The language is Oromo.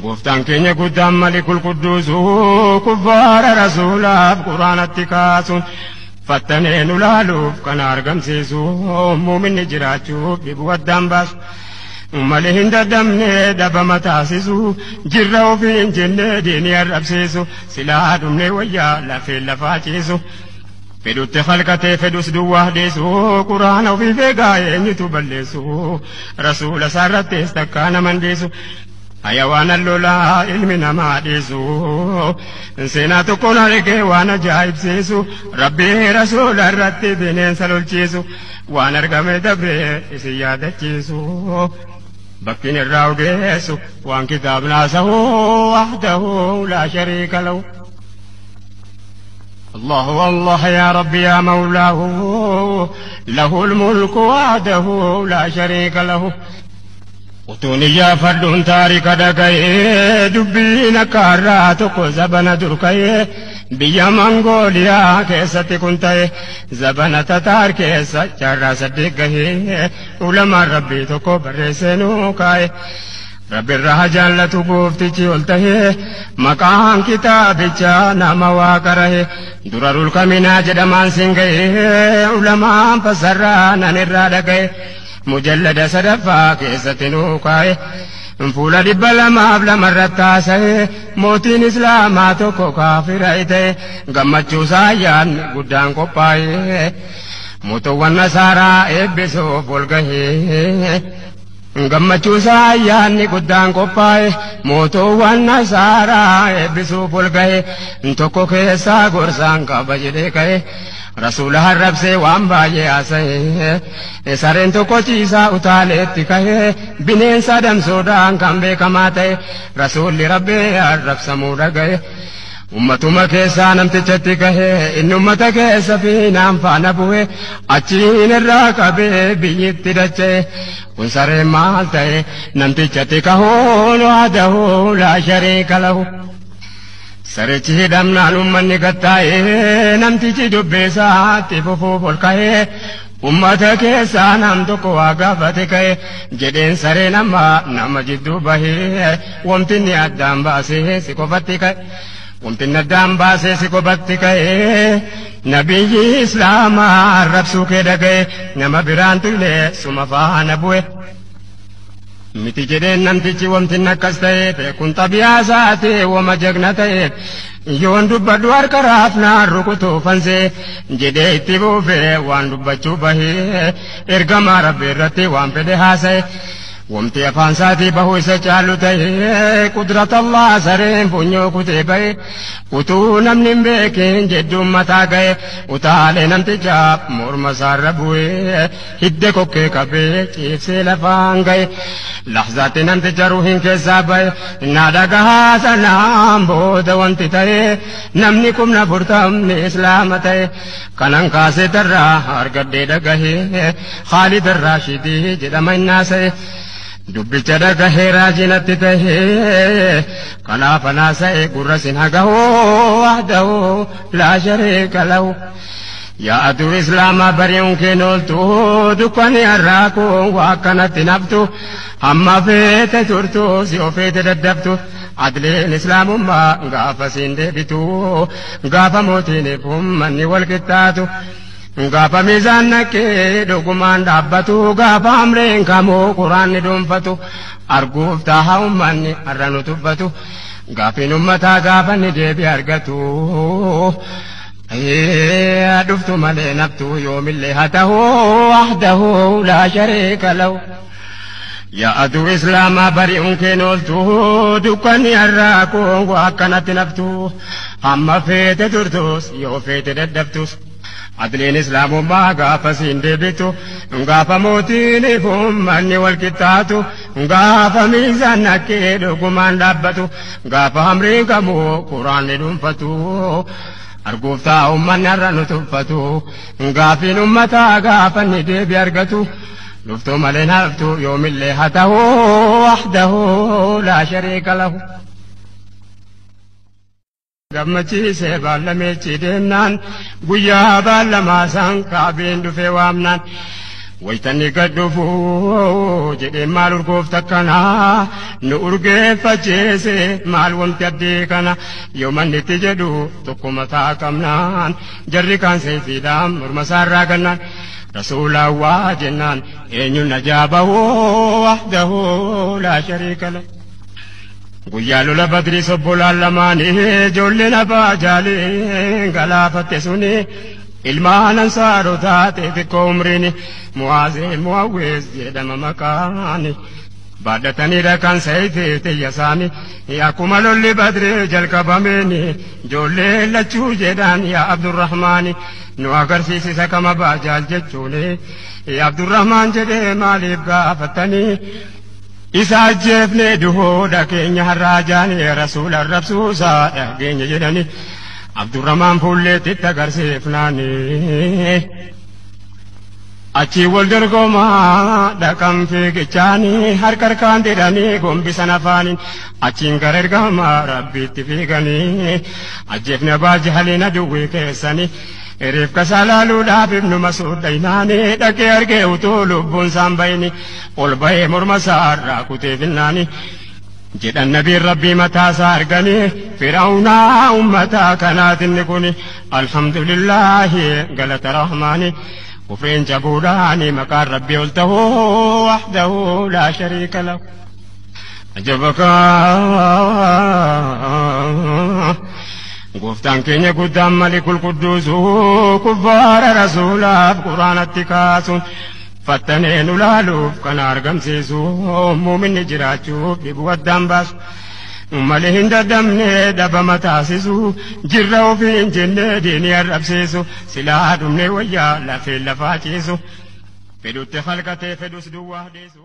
Gooftaan keenya guddaan malikul qudduusu kuffaara rasuulaaf quraanatti kaasuun fattanee nu laaluuf kana argamsiisu muuminni jiraachuuf dhibuu addaan baasu. Malee hin dadhabne dhabama taasisu jirra ofiin jennee diinii arrabsiisu silaa dhumne wayyaa lafee lafaa ciisu. Fedhutti halkatee fedhus duwwaa dhiisu quraana ofii feegaa eenyutu balleessu rasuula isaarrattis takkaa naman dhiisu. Hayawaan lolaa ilmi namaa dhiisu seenaa tokkoon argee waan ajaa'ibsiisu rabbii rasuula irratti bineensa lolchiisu waan argame dabree isin yaadachiisu. Bakkiin irraa ogeessu waan kitaabni haasa'u wahdahu laa shariika lahu. الله والله يا ربي يا مولاه له الملك وحده لا شريك له. Utuun iyyaafadhuun taarika dhaga'ee dubbiin akka har'aa tokko zabana dur ka'ee biyya Mangooliyaa keessatti kun ta'e zabana Tataar keessa jaarraa 8 gahee ulamaan rabbii tokko barreessee nuu kaa'e. Rabbirraa jaallatu gooftichi ol tahee maqaan kitaabichaa nama waa qarahe durarul kaminaa jedhamaan siin ga'ee ulamaan fasarraa nan irraa dhaga'e. Mujallada 3ffaa keessatti nuu kaa'e fuula 202 irratti haasa'e mootiin islaamaa tokko kaafira ta'e gammachuusaa ayyaanni guddaan qophaa'e mootuwwan nasaaraa eebbisuuf ol gahee gammachuusaa ayyaanni guddaan qophaa'e mootuwwan nasaaraa eebbisuuf ol gahe tokko keessaa gorsaan qaba jedhee ka'e. Rasuula harrabsee waan baay'ee haasa'e sareen tokko ciisaa utaaleetti ka'e bineensa adamsuudhaan kan beekamaa ta'e rasuulli rabbii arrabsamuu dhaga'e. Ummatuma keessaa namtichatti ka'e inni ummata keessa fiinaan faana bu'e achiin irraa qabee biyyitti dacha'e kun sareen maal ta'e namtichatti kahuun wahdahu laa shariika lahu. Sarichi hidhamnaan uummanni gattaa'ee namtichi dubbisaatti fufuuf ol ka'ee ummata keessaa nam tokko waa gaafate ka'e jedheen sareen amma nama jidduu bahee wanti inni addaan baasee si qofatti ka'e. Wanti inni addaan baasee si qofatti ka'e nabiyyi islaamaa arrabsuu kee dhaga'e nama biraan tuylee suma faana bu'e. Miti jedheen namtichi wanti inni akkas ta'eef kun xabiyaa isaati wama jagna ta'eef yoon dubbadhu harka raafnaan rukutuu fansee jedhee itti buufee waan dubbachuu bahee ergamaa rabbii irratti waan fedhe haasa'e. Wanti afaan isaatii bahu isa caalu ta'ee qudrata Allah sareen funyoo kutee bahe utuu namni hin beekin jedhuun mataa ga'e utaalee namtichaaf morma isaarra bu'ee hidda kokkee qabee ciibsee lafaan ga'e. Lahzaatti namticha ruuhin keessaa bahe na dhagahaa sanaan booda wanti ta'e namni 40,000 islaama ta'e kanan kaasee tarraa argadhee dhagahee Khaalid Raashidii jedhama innaasa'e. Dubbicha dhagahee raajinatti tahee kanaaf anaasa'e gurra sin hagahoo wahdahu laa shariika lahu. Yaa aduu islaamaa bari'uun keen ooltu dukkanni har'aa kun waa akkanatti naftu hamma feete turtu si ofeete daddaftu adliin islaamummaa gaafa siin deebitu gaafa mootiiniif uummanni wal qixxaatu. Gaafa miizaan naqee dhugumaan dhaabbatu gaafa amreen kamuu quraanni dhuunfatu arguuf taaha uummanni har'a nu tuffatu gaafiin uummataa gaafa ni deebi argatu. Dhuftu malee naftu yoomillee haa ta'u wahdahu laa shariika lahu. Yaa aduu islaamaa bari'uun keen ooltu dukkanni har'aa kun waa akkanatti naftu hamma feete turtus yoo feete daddaftus. Adliin islaamummaa gaafa siin deebitu gaafa mootiiniif uummanni wal qixxaatu gaafa miizaan naqee dhugumaan dhaabbatu gaafa amriin kamuu quraanni dhuunfatu arguuf ta'a uummanni har'a nu tuffatu gaafiin uummataa gaafa inni deebi argatu dhuftuu malee haftu yoomillee haa ta'u wahdahu laa shariika lahu. Gammachiisee baallameechi deemnaan guyyaa baallamaa isaan kaabeen dhufee waamnaan Waytanni gad dhufuu jedhee maal urgoofta kanaa nu urgeeffachiise maal wanti addee kana yoo manni itti jedhu tokko mataa qabnaan jarri kaan seefiidhaan morma isaarraa gannaan rasuulaa waa jennaan eenyuun ajaa'ibahoo wahdahoo laa shariika lahu. Guyyaa lola Badrii sobbolaan lamaanii ijoolleen abbaa jaalee galaafatte suni ilmaan ansaarotaa ta'e xiqqoo umriin Mu'aazee Mu'awwees jedhama maqaani. Baadhataniidha kan sayitee xiyya isaanii akkuma lolli Badrii jalqabameen ijoollee lachuu jedhaan yaa Abdurrahmaani nu agarsiisisa kama baajaal jechuun Abdurrahmaan jedhee maaliif gaafatanii isa ajjeefne duhoodha keenya har'aa jaanii rasuula arrabsuusaa dhageenya jedhanii Abdurrahmaan fuulleetti agarsiifnaanii. Achii wal dorgomaa dhaqan fiigichaanii harka harkaan didhanii gombisan afaaniin achiin gara ergamaa rabbiitti fiiganii ajjeefne abbaa jahaliin aduwwii keessanii reefka isaa laaluudhaaf ibnu Masuud dhaynaanii dhaqee argee utuu lubbuun isaan bayini ol bahee morma isaa irraa kutee finnaanii jedhan nabiin rabbii mataa isaa arganii fir'aawnaa ummata kanaatinni kun alhamdulillaahi galata rahmaanii kufreen jabuudhaani maqaan rabbii ol tahuu wahdahu laa shariika lahu. Ajabakaa gooftaan keenya guddaan malikul qudduusuu kuffaara rasuulaaf quraanatti kaasuun fattanee nu laaluuf kana argamsiisu muuminni jiraachuuf dhibuu addaan baasu. Malee hin dadhabne dhabama taasisu jirra ofii hin jenne diinii arrabsiisu silaa dhumne wayyaa lafee lafaa ciisu fedhutti halkatee fedhus duwwaa deessu.